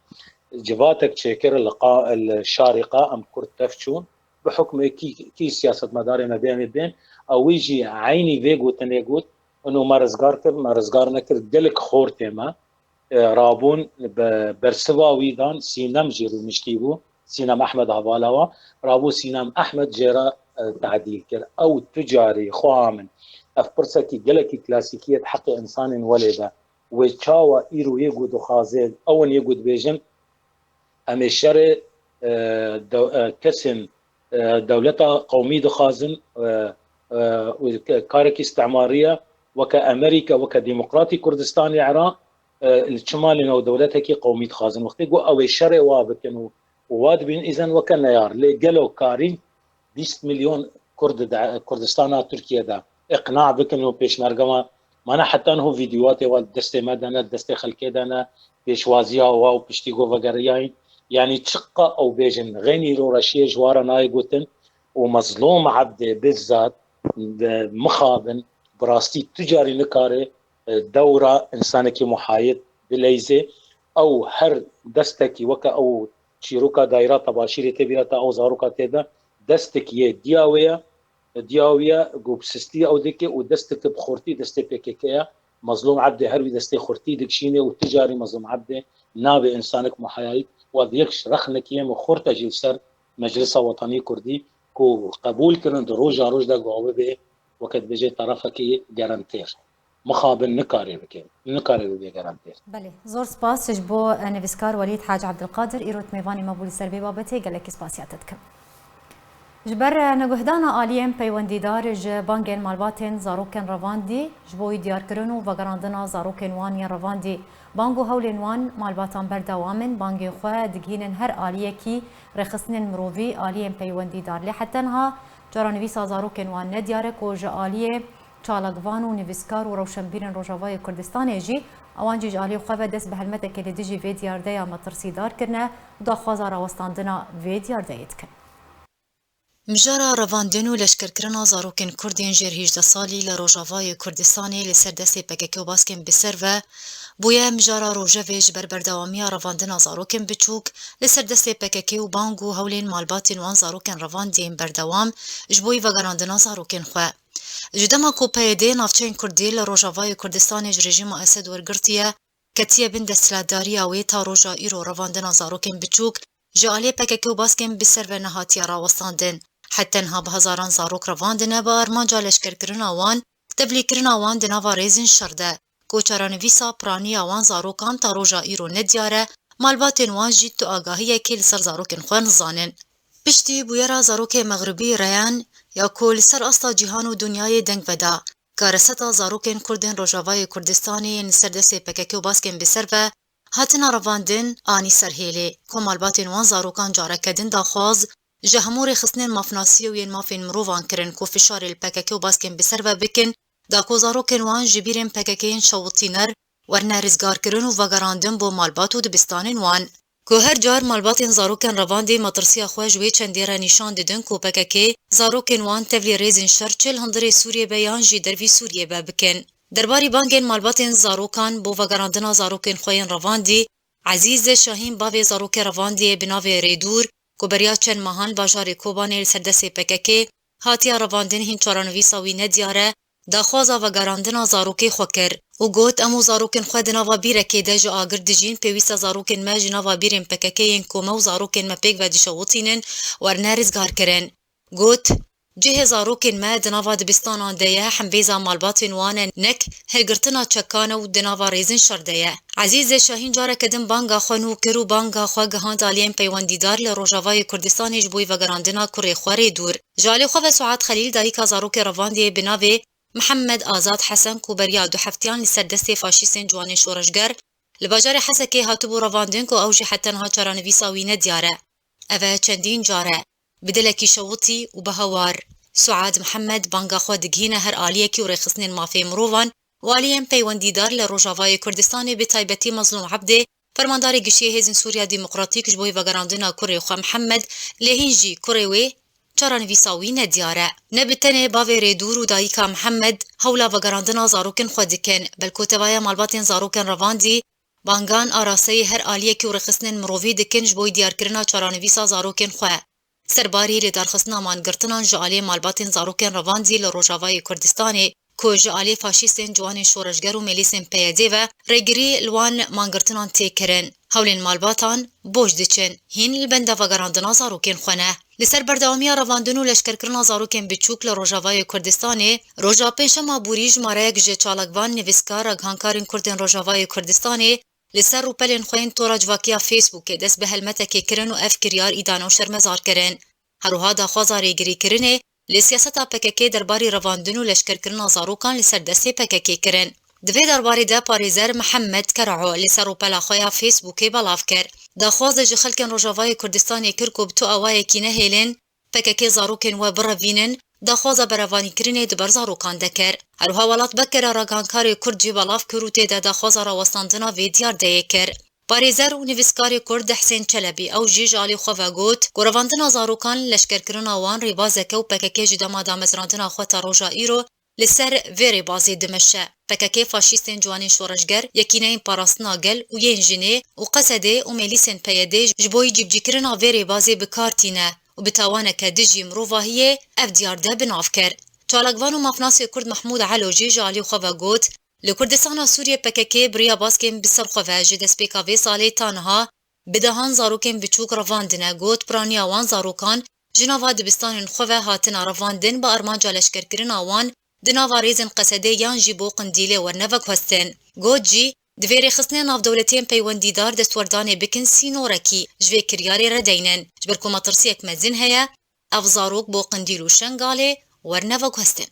civatek çêkir li qa-, li Şarîqa, em Kurd tev çûn, bi hukmê kî, kî siyasetmedarê me bê em ê bên, ew wî jî eynî vê gotinê got, ino me rizgar kir, me rizgar nekir, gelek xortê me, e, rabûn, be-, bersiva wî dan, Sînem jî rûniştî bû, Sînem Ehmed hevala wa, rabû Sînem Ehmed jê re, e, tedîl kir. Ew tu carî xweha min, ev pirsekî gelekî klasîkî ye di heqê însanên welê de. Wê çawa îro yê ku dixwaze, ew in yê ku dibêjin, em ê şerê, e, dew-, e, kesên, e, dewleta qewmî dixwazin, e, e, û ke-, karekî îstimarî ye, weke Amerîka, weke Demokratî Kurdistanê Iraq, e, li çima lê ew dewletekî qewmî dixwazin? Wextê ku ew ê şerê wa bikin û, û wa dibînin îzen weke neyar. Lê gelo karîn bîst milyon Kurd di Kurdistana Tirkiye de iqna bikin û pêşmerge wan Mana heta niho vîdyoatê wa destê me de ne, destê xelkê de ne, pêşwaziya wa û piştî ku vegeriyayîn. Yanî çiqa ew bêjin, xeynî îro reşiyê ji wa re nayê gotin û Mezlûm Ebdê bizzat bi mixabin bi rastî tu carî nikare, e, dewra însanekî muhayid bileyzê. Ew her destekî weke ew çîroka dayra tebaşîrê tê bîra te ew zaroka tê de destekî yê diya wê ye. Diya wî ye ku bi sistî ew dike û desteke bi xurtî destê P K K ye. Mezlûm Ebdê her wî destê xurtî dikişîne û tu carî Mezlûm Ebdê nabe însanek muhayayî. Wa di yek rexnekî yê min xurt e jî li ser Meclisa Wetanî Kurdî ku qebûl kirin di roja roj de ku ew bibe weke dibêje terefekî gerentêr. Mixabin nikare bike, nikare bibe gerentêr. Belê, zor spas ji bo, eh, nivîskar Welîd Hac Ebdilqadir, îro tu mêvanê me bû li ser vê babetê, gelekî spasiya te dikim. Ji ber, eh, neguhdana aliyên peywendîdar ji bangên malbatên zarokên revandî, ji bo wî diyarkirin û vegerandina zarokên wan yên revandî, bang û hewlên wan malbatan berdewam in, bangên xwe digihînin her aliyekî rêxistinên mirovî, aliyên peywendîdar. Lê heta niha çarenivîsa zarokên wan nediyar e ku ji aliyê çalakvan û nivîskar û rewşenbîrên Rojavayê Kurdistanê jî, ewan jî ji aliyê xwe ve dest bi helmetekê li dijî vê diyardeya metirsîdar kirine û daxwaza rawestandina vê diyardeyê dikin. Mijara revandin û leşkerkirina zarokên Kurd yên jêr hêjdeh salî li Rojavayê Kurdistanê li ser destê P K K û baskên bi ser ve bûye mijara rojevê ji ber berdewamiya revandina zarokên biçûk li ser destê P K K û bang û hewlên malbatên wan zarokên revandî yên berdewam ji bo yî vegerandina zarokên xwe. Ji dema ku P Y D navçeyên Kurdî li Rojavayê Kurdistanê ji rejîma Esed wergirtiye, ketiye bin desthilatdariya wê ta roja îro revandina zarokên biçûk ji aliyê P K K û baskên bi ser ve nehatiye rawestandin. Heta niha bi hezaran zarok revandine bi armanca leşkerkirina wan, tevlîkirina wan di nava rêzên şer de, ku çarenivîsa piraniya wan zarokan ta roja îro nediyar e, malbatên wan jî tu agahiyekê li ser zarokên xwe nizanin. Piştî bûyera zarokê Mexribî Reyan ya ku li ser asta cîhan û dinyayê deng veda, kareseta zarokên Kurd ên Rojavayê Kurdistanê yên li ser destê P K K û baskên bi ser ve hatina revandin anî ser hêlê, ku malbatên wan zarokan careke din daxwaz ji hemû rêxistinên mafnasiyê û yên mafên mirovan kirin ku fişarê li P K K û baskên bi ser ve bikin, da ku zarokên wan ji bîrên P K K yên şewitîner werine rizgarkirin û vegerandin bo malbat û dibistanên wan. Ku her car malbatên zarokên revandî metirsiya xwe ji wê çendê re nîşan didin ku P K K zarokên wan tevlî rêzên şer çi li hundirê Sûriyê be yan jî dervî Sûriyê be bikin. Derbarî bangên malbatên zarokan bo vegerandina zarokên xwe yên revandî, Ezîze Şahîn, bavê zarokê revandiyê bi navê Rêdûr, ku beriya çend mehan bajarê Kobanê li ser destê P K K hatiye revandin, hîn çarenivîsa wî nediyar e, daxwaza vegerandina zarokê xwe kir û got, em û zarokên xwe di nava bîrekê de ji agir dijîn, pêwîst e zarokên me ji nava bîrên P K K yên ku me û zarokên me pêk ve dişewitînin, werine rizgarkirin. Got, cihê zarokên me di nava dibistanan de ye, hembêza malbatên wan e, nek hilgirtina çekan e û di nava rêzên şer de ye. Ezîze Şahîn careke din banga xwe nû kir û banga xwe gihand aliyên peywendîdar li Rojavayê Kurdistanê ji bo vegerandina kurê xwe Rêdûr. Ji alê xwe ve Suad Xelîl, dayika zarokê revandiyê bi navê Mihemed Azad Hesen, ku beriya du heftiyan li ser destê faşîstên ciwanên şoreşger li bajarê Hesekê hatibû revandin, ku ew jî heta niha çarenivîsa wî nediyar e. Ev e çendîn car e bi dilekî şewitî û bi hewar. Suad Mihemed banga xwe digihîne her aliyekî û rêxistinên mafê mirovan û aliyên peywendîdar li Rojavayê Kurdistanê, bi taybetî Mezlûm Ebdê, fermandarê giştî yê Hêzên Sûriya Demokratîk ji bo vegerandina kurê xwe Mihemed, lê hîn jî kurê wê çarenivîsa wî nediyar e. Ne bi tenê bavê Rêdûr û dayika Mihemed hewla vegerandina zarokên xwe dikin, belku tevaye malbatên zarokên revandî bangan araseyê her aliyekî û rêxistinên mirovî dikin ji bo diyarkirina çarenivîsa zarokên xwe. Serbarî lidarxistina mangirtinan ji alê malbatên zarokên revandî li Rojavayê Kurdistanê, ku ji alê faşîstên ciwanên şoreşger û mêlîsên P Y D ve rêgirî li wan mangirtinan tê kirin, hewlên malbatan boş diçin, hîn li benda vegerandina zarokên xwe ne. Li ser berdewamiya revandin û leşkerkirina zarokên biçûk li Rojavayê Kurdistanê, roja Pêncşema borî jimareyek ji çalakvan, nivîskar, aghankarên Kurd ên Rojavayê Kurdistanê li ser rûpelên xwe yên tora civakiya Facebookê dest bi helmetekê kirin û ev kiryar îdane û şermezar kirin. Her wiha daxwaza rêgirîkirinê li siyaseta P K K derbarî revandin û leşkerkirina zarokan li ser destê P K K kirin. Di vê derbarê de parêzer Mihemed Keraho li ser rûpela xwe ya Facebookê belav kir. Daxwaz ji xelkên Rojavayê Kurdistanê kir ku bi tu awayekî nehêlin P K K zarokên we birevînin, daxwaza berevanîkirinê di ber zarokan de kir. Her wiha welatbekera ragihankarê Kurd jî belav kir û tê de daxwaza rawestandina vê diyardeyê kir. Parêzer û nivîskarê Kurd Hesên Çelebî ew jî ji alî xwe ve got ku revandina zarokan, leşkerkirina wan rêbazeke û P K K ji dema damezrandina xwe ta roja îro li ser vê rêbazê dimeşe. P K K faşîstên ciwanên şoreşger, yekîneyên parastina gel û yên jinê û Qesedê û mêlîsên P Y D ji bo yî cîbicîkirina vê rêbazê bi kar tîne û bi tawaneke dijî mirovahiyê ev diyarde bi nav kir. Çalakvan û mafnasê Kurd Mehmûd Elo jî ji alî xwe ve got, li Kurdistana Sûriyê P K K bi riya baskên bi ser xwe ve ji destpêka vê salê ta niha bi dehan zarokên biçûk revandine, got piraniya wan zarokan ji nava dibistanên xwe ve hatine revandin bi armanca leşkerkirina wan di nava rêzên Qesedê yan jî bo Qindîlê werne veguhestin. Got jî, divê rêxistinên navdewletiyên peywendîdar destwerdanê bikin sînorekî, ji vê kiryarê re deynin, ji ber ku metirsiyek mezin heye, ev zarok bo Qindîl û Şengalê werne veguhestin.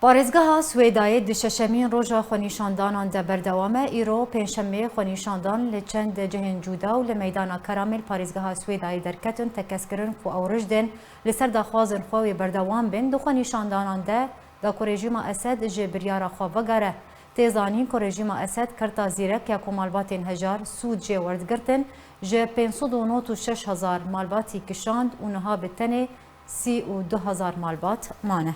Parêzgeha Swêdayê di şeşemîn roja xwenîşandanan de berdewam e. Îro pêncşemê xwenîşandan li çend cihên cuda û li meydana Keramê li parêzgeha Swêdayê derketin, tekez kirin ku ew rijd in li ser daxwazên xwe wê berdewam bin. Di xwenîşandanan de da ku rejîma Esed ji biryara xwe vegere. Tê zanîn ku rejîma Esed kerta zîrek ya ku malbatên hejar sûd jê werdigirtin, ji pênc sed û nod û şeş hezar malbatî kişand û niha bi tenê sî û du hezar malbat mane.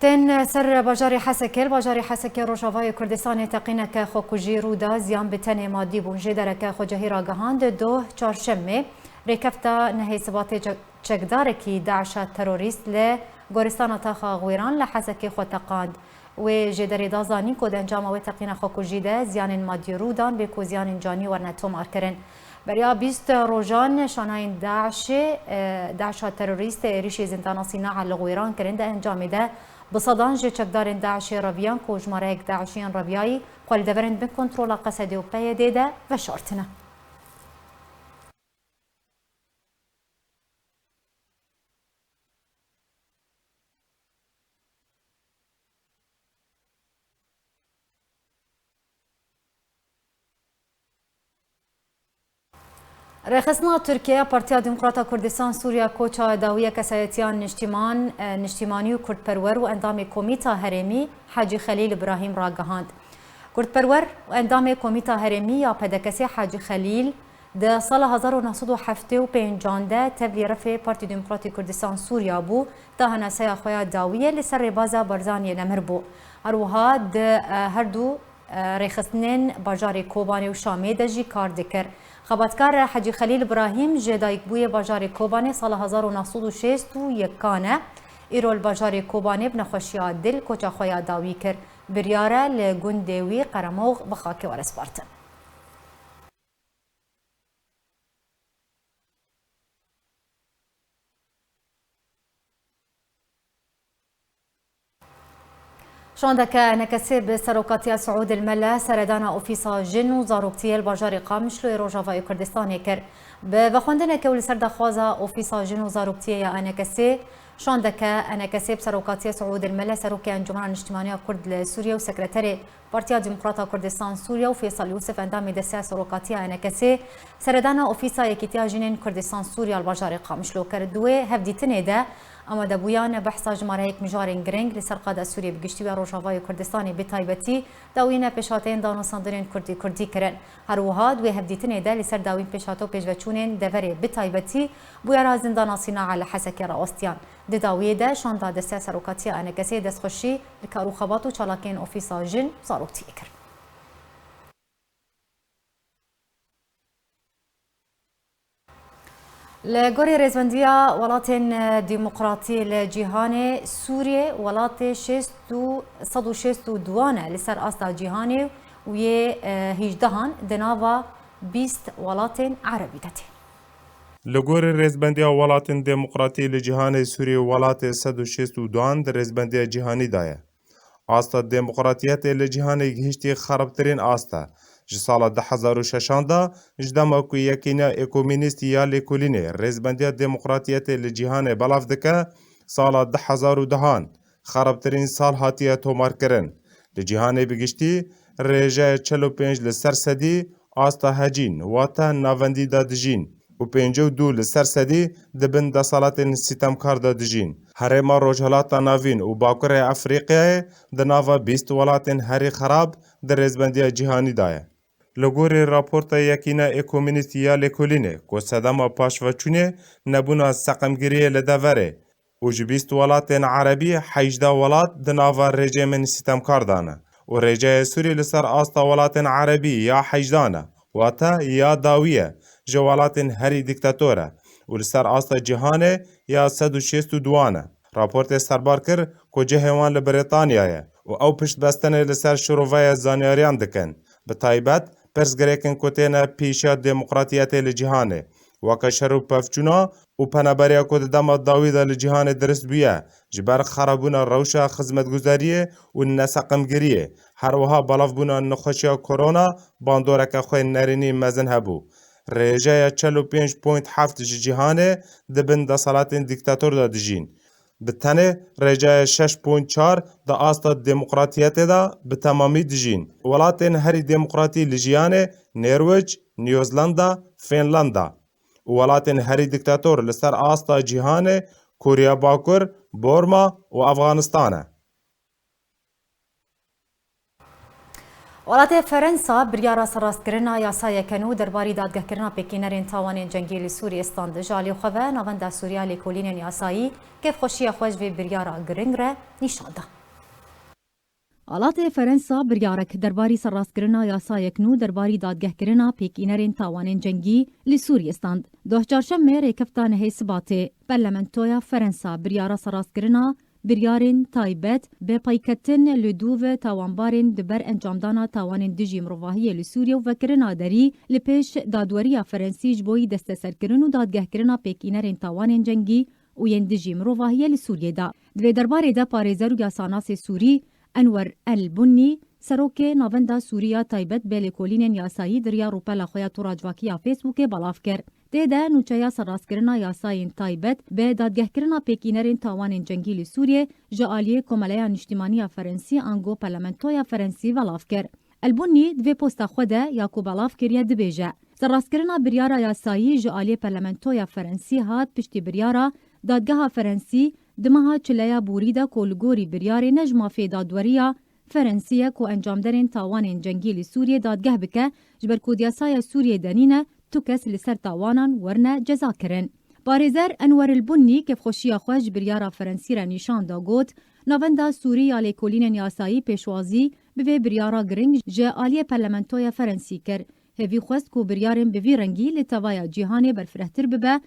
Tên ser bajarê Hesekê. Li bajarê Hesekê Rojavayê Kurdistanê teqîneke xwekujî rû da, ziyan bi tenê madî bûn. Jêdereke xwecihî ragihand, doh çarşemê rêkefta nehê Sibatê çek-, çekdarekî DAIŞa terorîst li goristana Taxa Xwêran li Hesekê xwe teqand. Wê jêderê da zanîn ku di encama wê teqîna xwekujî de ziyanên madî rû dan, bê ku ziyanên canî werne tomarkirin. Beriya bîst rojan şanayên DAIŞê, e, DAIŞa terorîst êrîşê zîndana Sînaa li Xwêran kirin. Di encamê de bi sedan ji çekdarên DAIŞê reviyan ku jimareyek DAIŞiyên reviyayî xwe li deverên bin kontrola Qesedê û P Y D'ê de veşartine. Rêxistina Tirkiye ya Partiya Demokrata Kurdistan Sûriya koça dawî ya kesayetiya niştîman, e, niştîmanî û kurdperwer û endamê Komîta Herêmî Hecî Xelîl Îbrahîm ragihand. Kurdperwer û endamê Komîta Herêmî ya P D K S'ê Hecî Xelîl di sala hezar û neh sed û heftê û pêncan de tevlî refê Partî Demokratî Kurdistan Sûriya bû, ta henaseya xwe ya dawiyê li ser rêbaza Barzaniyê nemir bû. Her wiha di, e, her du, e, rêxistinên bajarê Kobanê û Şamê de jî kar dikir. Xebatkar Hecî Xelîl Îbrahîm ji dayikbûyê bajarê Kobanê sala hezar û neh sed û şêst û yekan e. Îro li bajarê Kobanê bi nexweşiya dil koça xwe ya dawî kir. Biryar e li gundê wî Qeremox bi xakê were spartin. Şandeke ENKSê bi serokatiya Siûd El Mele seredana Ofîsa Jin û Zaroktiyê li bajarê Qamişloyê Rojavayê Kurdistanê kir. Bi vexwendineke û li ser daxwaza Ofîsa Jin û Zaroktiyê ya ENKSê, şandeke ENKSê bi serokatiya Siûd El Mele serokê Encûmena Niştimanî ya Kurd li Sûriye û sekreterê Partiya Demokrata Kurdistan Sûriye û Feysal Yûsif endamê Desteya Serokatiya ENKSê seredana Ofîsa Yekîtiya Jinên Kurdistan Sûriye li bajarê Qamişlo kir. Di wê hevdîtinê de amadebûyan behsa jimareyek mijarên girîng li ser qada Sûriyê bi giştî û ya Rojavayê Kurdistanê bi taybetî dawîna pêşhateyên danûstandinên Kurdî Kurdî kirin. Her wiha di wê hevdîtinê de li ser dawîn pêşhate û pêşveçûnên deverê bi taybetî bûyera zîndana Sînaa li Hesekê rawestiyan. Di dawiyê de şanda Desteya Serokatiya ENKSê destxweşî li kar û xebat û çalakiyên Ofîsa Jin û Zaroktiyê kir. Li gorî Rêzbendiya Welatên Demokratî li Cîhanê, Sûriyê welatê şêst û, sed û şêst û duan e li ser asta cîhanê û yê, e, hîjdehan di nava bîst welatên erebî de tê. Li gorî Rêzbendiya Welatên Demokratî li Cîhanê, Sûriyê welatê sed û şêst û duan di rêzbendiya cîhanî de ye. Asta demokratiyetê li cîhanê gihiştî xerabtirîn asta. Ji sala du hezar û şeşan de, ji dema ku Yekîna Êkomînîstî ya Lêkolînê rêzbendiya demokratiyetê li cîhanê belav dike, sala du hezar û dehan xerabtirîn sal hatiye tomarkirin. Li cîhanê bi giştî rêjeya çel û pênc li ser sedî asta hecîn, wate navendî de dijîn û pêncî û du li ser sedî di bin desaletên sîtemkar de dijîn. Herêma Rojhilata Navîn û Bakurê Efrîqyayê di nava bîst welatên herî xerab di rêzbendiya cîhanî de ye. Li gorî raporta Yekîna Êkomînîst ya Lêkolînê ku sedema paşveçûnê nebûna seqemgiriyê li deverê û ji bîst welatên erebî hejdeh welat di nava rejîmên sîtemkar de ne û rêjeya Sûrî li ser asta welatên erebî ya hejdan e, wate ya dawî ye, ji welatên herî dîktator e û li ser asta cîhanê ya sed û şêst û duan e. Raportê serbar kir ku cihê wan li Brîtanya ye û ew piştbestenê li ser şiroveya zanyariyan dikin, bi taybet pirsgirêkên ku têne pêşiya demokratiyetê li cîhanê, weke şer û pevçûna û peneberiya ku di dema dawî de li cîhanê dirust bûye, ji ber xerabûna rewşa xizmetguzariyê û neseqemgiriyê, her wiha belavbûna nexweşiya korona bandoreke xwe nerînî mezin hebû. Rêjeya çel û pênc point heft ji cîhanê di bin desaletên dîktator de dijîn. Bi tenê rêjeya şeş point çar di asta demokratiyetê de bi temamî dijîn. Welatên herî demokratî li jiyanê Nêrwec, Newzîlanda, Fînlanda û welatên herî dîktator li ser asta cîhanê Koriya Bakur, Borma û Efxanistan e. Welatê Ferensa biryara serrastkirina yasayeke nû derbarî dadgehkirina pêkînerên tawanên cengî li Sûriyê stand. Ji alî xwe ve Navenda Sûrî ya Lêkolînên Yasayî kêfxweşiya xwe ji vê biryara giring re nîşan da. Welatê Ferensa biryarek derbarî serrastkirina yasayek nû derbarî dadgehkirina pêkînerên tawanên cengî li Sûriyê stand. Doh çarşemê rêkefta nehê Sibatê, Parlamentoya Ferensa biryara serrastkirina biryarên taybet bi payketin li dû ve tawanbarên di ber encamdana tawanên dijî mirovahiyê li Sûriyê û vekirina derî li pêş dadweriya Ferensî ji bo yî desteserkirin û dadgehkirina pêkînerên tawanên cengî û yên dijî mirovahiyê li Sûriyê da. Di vê derbarê de parêzer û yasanasê Sûrî Enwer El Bunnî, serokê Navenda Sûrî ya Taybet bi Lêkolînên Yasayî di riya rûpela xwe ya toracivakî ya Facebookê belav kir. Tê de nûçeya serrastkirina yasayên taybet bi dadgehkirina pêkînerên tawanên cengî li Sûriyê ji aliyê Komeleya Niştimanî ya Ferensî ango Parlamentoya Ferensî belav kir. El Bunnî di vê posta xwe de ya ku belav kiriye dibêje, serrastkirina biryara yasayî ji aliyê Parlamentoya Ferensî hat piştî biryara dadgeha Ferensî di meha çileya borî de ku li gorî biryarê ne ji mafê dadweriya Ferensî ye ku encamderên tawanên cengî li Sûriyê dadgeh bike, ji ber ku di yasaya Sûriyê de nîne, tu kes li ser tawanan werine cezakirin. Parêzer Enwer El Bunnî kêfxweşiya xwe ji biryara Ferensî re nîşan da, got, Navenda Sûrî ya Lêkolînên Yasayî pêşwazî bi vê biryara giring ji aliyê Parlamentoya Ferensî kir. Hêvî xwest ku biryarên bi vî rengî li tevaya cîhanê berfirehtir bibe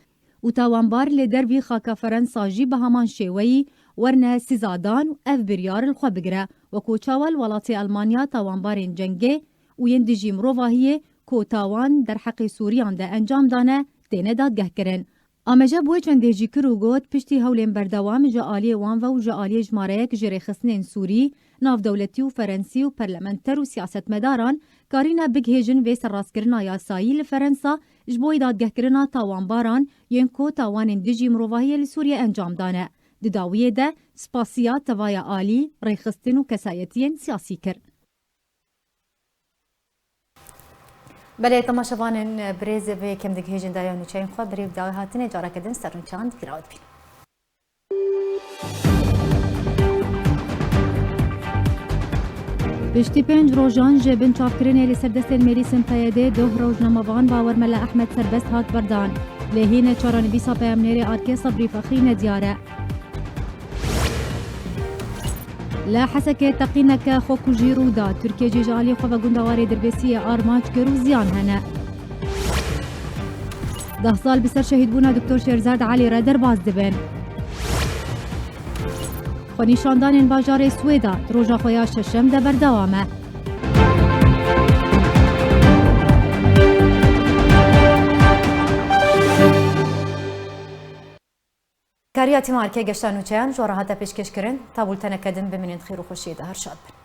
û tawanbar li dervî xaka Ferensa jî bi heman şêweyî werine sizadan û ev biryar li xwe bigire, wekû çawa li welatê Elmanya tawanbarên cengê û yên dijî mirovahiyê ku tawan derheqê Sûriyan de encam dane, têne dadgehkirin. Ameje bi wê çendê jî kir û got, piştî hewlên berdewam ji aliyê wan ve û ji aliyê jimareyek ji rêxistinên Sûrî, navdewletî û Ferensî û parlamenter û siyasetmedaran karîne bigihêjin vê serrastkirina yasayî li Ferensa ji bo dadgehkirina tawanbaran yên ku tawanên dijî mirovahiyê li Sûriyê encam dane. Di dawiyê de spasiya tevaya alî, rêxistin û kesayetiyên siyasî kir. Belê, temaşevanên birêz, vê kem digihêjin daya nûçeyên xwe, berî dawî hatinê careke din ser nûçeyan digiraw dibîn. Piştî pênc rojan ji bin çapkirinê li ser destên Mêrîsên P Y D'ê doh rojnamevan Bawer Mela Ehmed serbest hat berdan. Lê hîn çarenivîsa peyamnêrê Arkê Sebrî Fexrî nediyar e. Li Hesekê teqîneke xwekujî rû da. Tirkiye jî ji alî xwe ve gundewarê Dirbêsiyê armanc kir û ziyan hene. Deh sal bi ser şehîdbûna Doktor Şêrzad Elî re derbas dibin. Xwenîşandanên bajarê Swêda di roja xwe ya şeşem de berdewam e. Kariya tîma Erkê geşta nûçeyan ji we re hate pêşkêşkirin. Ta bulteneke din bimînin xêr û xweşiyê de, her şad bin.